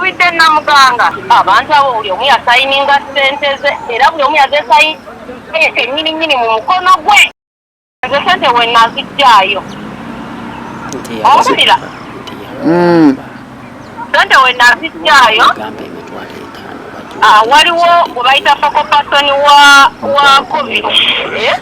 Nkubidde Namuganga, abantu abo buli omu yasayininga ssente ze era buli omu yazesayininga kennyini nnyini mu mukono gwe. Nze ssente we naziggyaayo. Owulira? Ssente we naziggyaayo waliwo gwe bayita focal person wa COVID. Eh?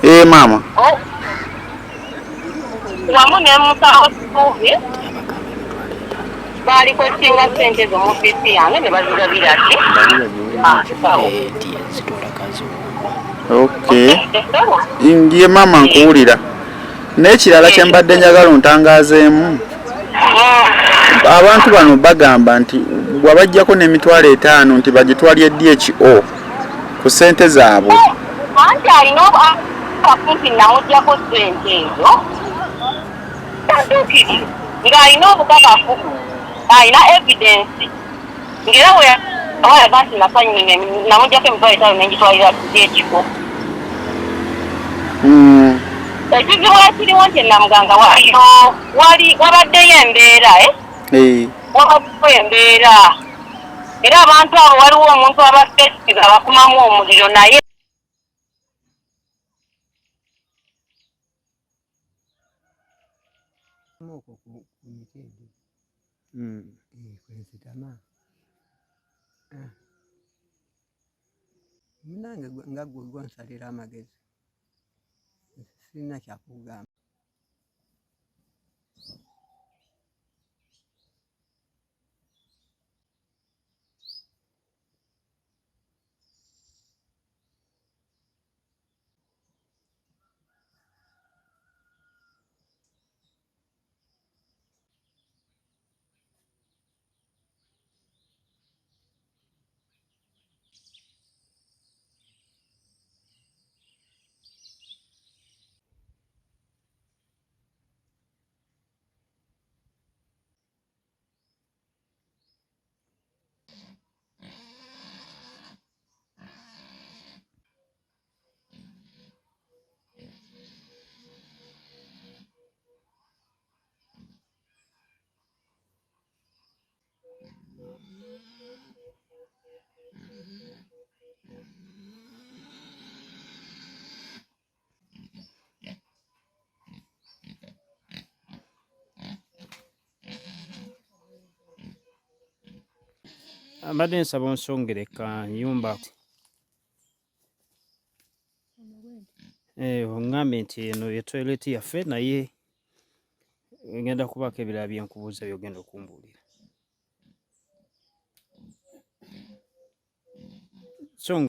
Eh, maama. Oh. Wamu ne musawo Suubi baalikwesitinga ssente ezo mu ofiisi yange ne bazigabira ki asawo. Okay. Ndiye maama nkuwulira. N'ekirala kye mbadde njagala ontangaazeemu, abantu bano bagamba nti wabajjako n'emitwalo etaano nti bagitwalye DHO ku ssente zaabwe. Anti alina obukakafu nti namuggyako ssente ezo, tatuukiriza ng'alina obukakafu, alina evidence ng'era bwe yawayaga nti nasanyinga namuggyako emitwalo etaano ne ngitwalira DHO. Ekizibu ekiriwo nti e Namuganga waliyo wali wabaddeyo embeera eh? Wabaddewo embeera era abantu abo waliwo omuntu abadde abakumamu omuliro naye Okwo ku miti egyo kwensitama. Munange nga gwe gonsalira amagezi, sirina kyakugamba. Mbadde nsaba onsongere kanyumba. Eh, oŋŋambye nti eno ye toilet yaffe naye ngenda kubaako ebirala bye nkubuuza by'ogenda okumbuulira. So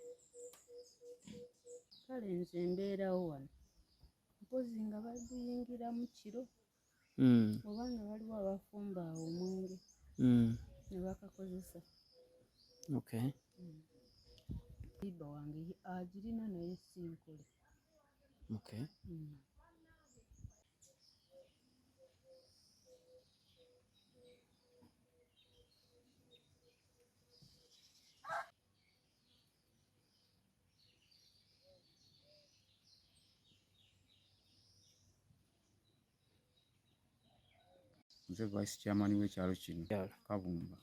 Kale nze mbeerawo wano mpozzi nga baguyingiramu kiro oba nga waliwo abafumba awo omwenge ne bakakozesa. Okay. Bba wange agirina naye si nkole. Okay. Nze vice chairman w'ekyalo kino Kabumba.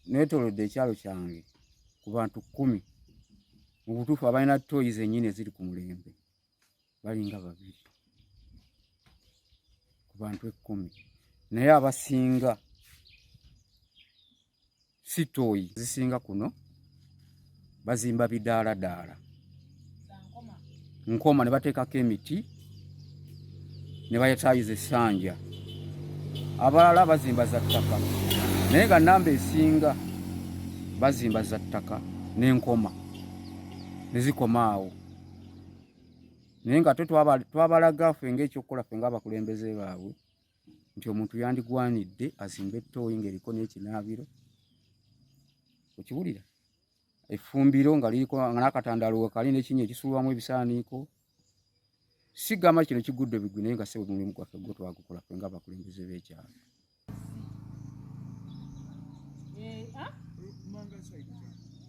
Neetoolodde ekyalo kyange ku bantu 10 mu butuufu abalina ttooyi zennyini eziri ku mulembe balinga 2 ku bantu 10, naye abasinga si ttooyi zisinga kuno bazimba bidaaladaala nkoma ne bateekako emiti ne bayataayiza essanja, abalala bazimba za ttaka naye nga namba esinga bazimba za ttaka n'enkoma ne zikoma awo, naye nga ate twabalaga ffe ng'ekyokukola ffe ng'abakulembeze baabwe nti omuntu yandigwanidde azimbe ettooyi ng'eriko n'ekinaabiro, okiwulira, effumbiro nga liriko nga n'akatandaalo we kali n'ekinnya ekisulwamu ebisaaniiko. Sigamba kino kigudde bigwi naye nga ssebo omulimu gwaffe gwo twagukola ffe ng'abakulembeze b'ekyalo.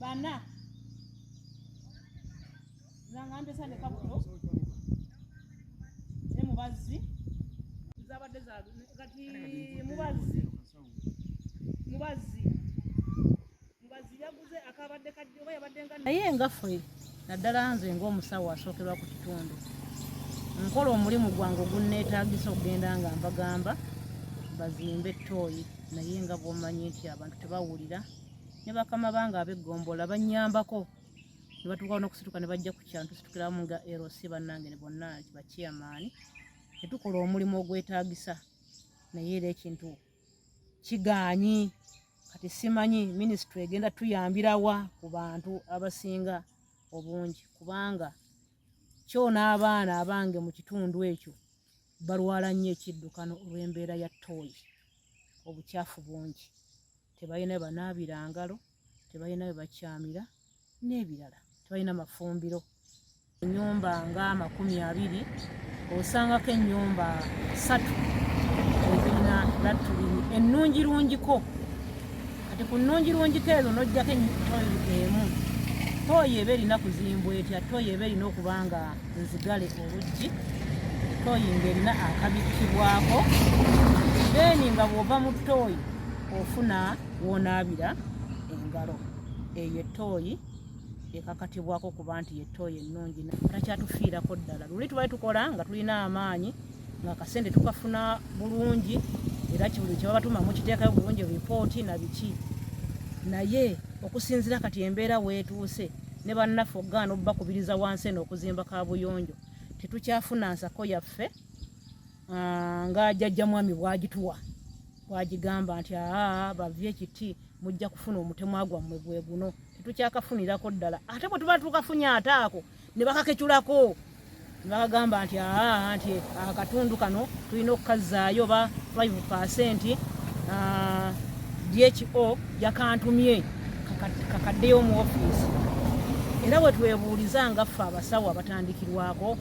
Bana nangambye sande kabuto ne mubazzi zabadde za kati mubazzi mubazzi mubazzi yaguze akabadde kadde oba yabadde nga naye nga ffe naddala nze ng'omusawo asookerwa ku kitundu nkola omulimu gwange ogunneetaagisa okugenda nga mbagamba bazimbe ettooyi naye nga bw'omanyi nti abantu tebawulira ne bakama bange ab'eggombola bannyambako ne batuuka n'okusituka ne bajja ku kyalo tusitukiramu nga LC bannange ne bonna bachairman ne tukola omulimu ogwetaagisa naye era ekintu kigaanyi. Kati simanyi minisitule egenda tuyambirawa ku bantu abasinga obungi kubanga kyo n'abaana abange mu kitundu ekyo balwala nnyo ekiddukano olw'embeera ya ttooyi, obukyafu bungi, tebalina we banaabira ngalo, tebalina we bakyamira n'ebirala, tebalina mafumbiro. Ennyumba nga 20 osangako ennyumba 3 ezirina latulini ennungirungiko. Kati ku nnungirungiko ezo n'oggyako ttooyi emu. Ttooyi eba erina kuzimbwa etya? Ttooyi eba erina okuba nga nzigale oluggi, ttooyi ng'erina akabikkibwako, then nga bw'ova mu ttooyi ofuna w'onaabira engalo. Eyo ettooyi ekakatibwako kuba nti yettooyi ennungi takyatufiirako ddala. Luli tubali tukola nga tulina amaanyi nga akasente tukafuna bulungi era buli kye babatuma mukiteekayo bulungi ripooti na biki, naye okusinziira kati embeera weetuuse ne bannaffe okugaana obbakubiriza wansi eno okuzimba kabuyonjo tetukyafuna nsako yaffe nga jjajja mwami bw'agituwa bw'agigamba nti aa bavye ekiti mujja kufuna omutemwa gwammwe gwe guno, tetukyakafunirako ddala. Ate bwe tuba tukafunye ate ako ne bakakeculako ne bakagamba nti aa nti akatundu kano tulina okukazzaayo oba 5% DHO yakantumye kakaddeyo mu ofiisi. Era bwe twebuuliza nga ffe abasawo abatandikirwako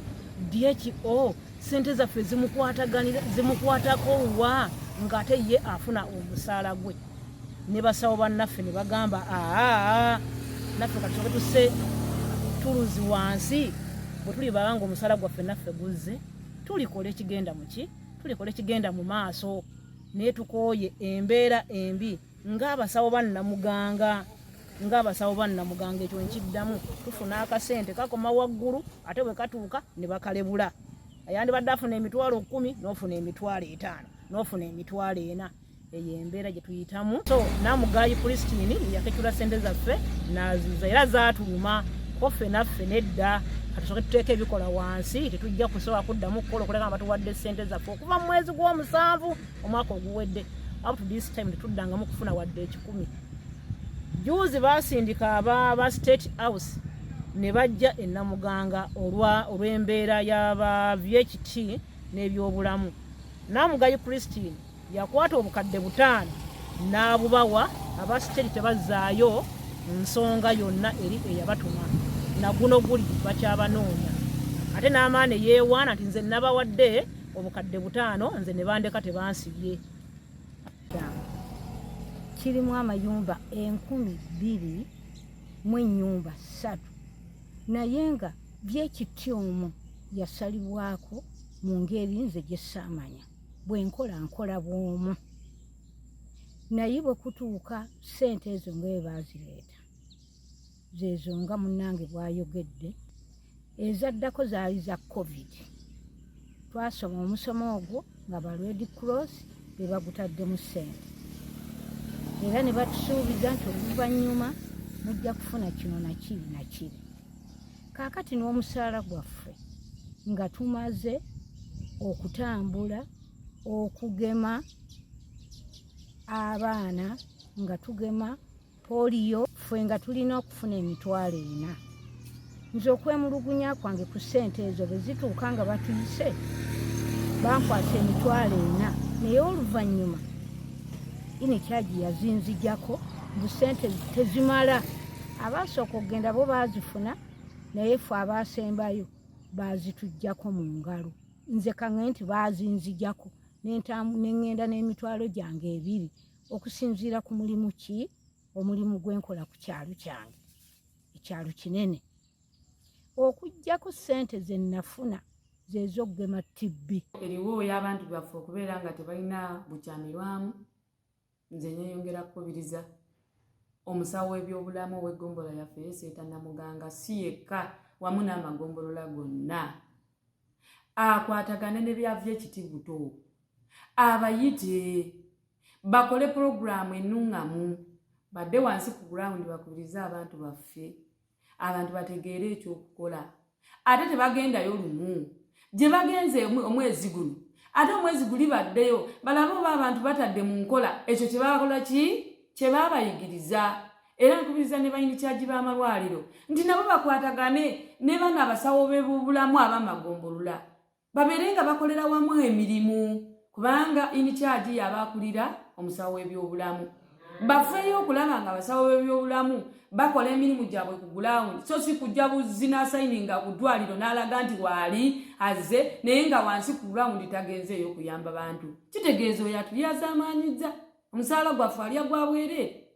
DHO ssente zaffe zimukwatako wa ng'ate ye afuna omusaala gwe ne basawo bannaffe ne bagamba aa naffe katusooke tusse tuluzi wansi bwe tulibaba nga omusaala gwaffe naffe guzze tulikola ekigenda muki tulikola ekigenda mu maaso. Naye tukooye embeera embi ng'abasawo bannamuganga ekyo nkiddamu tufuna akasente kakoma waggulu ate bwe katuuka ne bakalebula. Ayandibadde afuna emitwalo 10 n'ofuna emitwalo 5 n'ofuna emitwalo 4. Eyo embeera gye tuyitamu. So Namugayi Christine yakecula ssente zaffe n'aziza era zaatuluma ko ffe naffe nedda katusooke tuteeke ebikola wansi, tetujja kusobola kuddamu kukola okuleka nga batuwadde ssente zaffe okuva mu mwezi gw'omusanvu omwaka oguwedde up to this time tetuddangamu kufuna wadde 1,000. Juzi baasindika aba State House ne bajja e Namuganga olw'embeera y'aba VHT n'ebyobulamu. Namugayi Christine yakwata obukadde 5 n'abubawa aba state tebazzaayo nsonga yonna eri eyabatuma na guno guli bakyabanoonya. Ate n'amaani yeewaana nti nze nabawadde obukadde 5 nze ne bandeka tebansibye. Kirimu amayumba 2000 mu ennyumba 3 naye nga byekiti omu yasalibwako mu ngeri nze gye ssaamanya bwe nkola nkola bw'omu naye bwe kutuuka ssente ezo nga bwe baazireeta zeezo nga munnange bw'ayogedde ezaddako zaali za COVID. Twasoma omusomo ogwo nga ba Red Cross be bagutaddemu ssente era ne batusuubiza nti oluvannyuma mujja kufuna kino na kiri na kiri. Kaakati n'omusaala gwaffe nga tumaze okutambula okugema abaana nga tugema poliyo ffe nga tulina okufuna emitwalo 4. Nze okwemulugunya kwange ku ssente ezo bwe zituuka nga batuyise bankwasa emitwalo 4 naye oluvannyuma inekyagi yazinzijako mbu ssente tezimala. Abaasooka okugenda bo baazifuna naye ffe abaasembayo baazituggyako mu ngalo. Nze kaŋŋe nti baazinzijako ne ŋŋenda n'emitwalo gyange 2 okusinziira ku mulimu ki omulimu gwe nkola ku kyalo kyange. Ekyalo kinene. Okuggyako ssente ze nnafuna ze z'okugema tibbi. Eriwo ey'abantu baffe okubeera nga tebalina bukyamirwamu. Nze neyongera kukubiriza omusawo w'ebyobulamu ow'eggombolola yaffe eyeseeta Namuganga, si yekka, wamu n'amagombolola gonna, akwatagane ne byava ekitibuto, abayite bakole pulogulaamu ennuŋŋamu, badde wansi ku ground, bakubirize abantu baffe, abantu bategeere ekyokukola. Ate tebagendayo lumu, gye bagenze omwezi guno, ate omwezi guli baddeyo balabe oba abantu batadde mu nkola ekyo kye bakola ki kye baabayigiriza. Era nkubiriza ne ba-in-charge b'amalwaliro nti nabo bakwatagane ne bano abasawo b'ebobulamu ab'amagombolola, babeere nga bakolera wamu emirimu, kubanga in-charge yaba akulira omusawo w'ebyobulamu. Bafeeyo okulaba nga abasawo b'ebyobulamu bakola emirimu gyabwe ku ground, so si kujja buzzi n'asayininga ku ddwaliro n'alaga nti waali azze, naye nga wansi ku ground tagenzeeyo okuyamba bantu. Kitegeeza oyo atulyazaamaanyizza omusaala gwaffe, alya gwa bwereere.